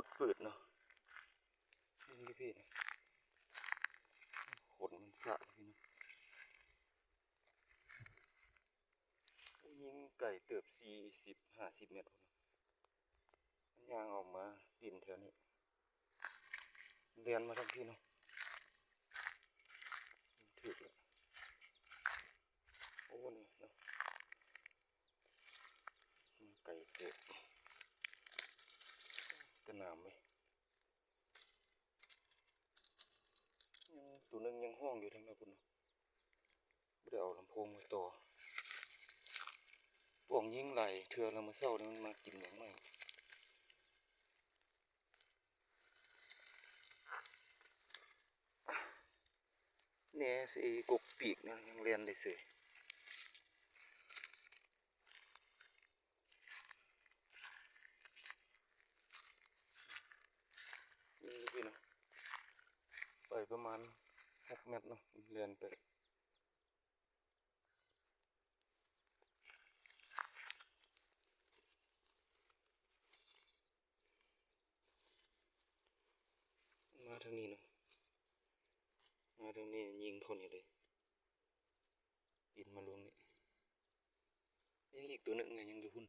ປົດປືດເນາະ ຍິງຢູ່ພີ້ນະ ຂົນມັນສະຢູ່ພີ້ນະ. ໂອ້ ຍິງໄກເຕີບ ສີ່ສິບ ຫ້າສິບແມັດພຸ້ນນະ. ມັນຍ່າງອອກມາຫຼິ້ນແຖວນີ້ ແລ່ນມາທາງພີ້ເນາະ. ຖືກແລ້ວ. ໂອ້ ນີ້ເນາະ ມັນໄກເຕີບ ກະໜາມເວີຍ. ຍັງ ໂຕໜຶ່ງຍັງຮ້ອງຢູ່ທາງນັ້ນພຸ້ນເນາະ. ບໍ່ໄດ້ເອົາລຳໂພງມາຕໍ່. ພວກຍິງຫຼາຍເທື່ອລະ ມື້ເຊົ້ານີ້ມັນມາກິນຫຍັງໃໝ່. ແໜ່ໃສ່ກົກປີກນະ ຍັງແລ່ນໄດ້ເສີຍ. ຍິງຢູ່ພີ້ນະ ໄປປະມານຫົກແມັດເນາະ ແລ່ນໄປ. ມາທາງນີ້ເນາະ ມາທາງນີ້ຍິງເຂົ້ານີ້ເລີຍ. ປີນມາລວງນີ້ ຍັງອີກໂຕໜຶ່ງນະ ຍັງຢູ່ພຸ້ນ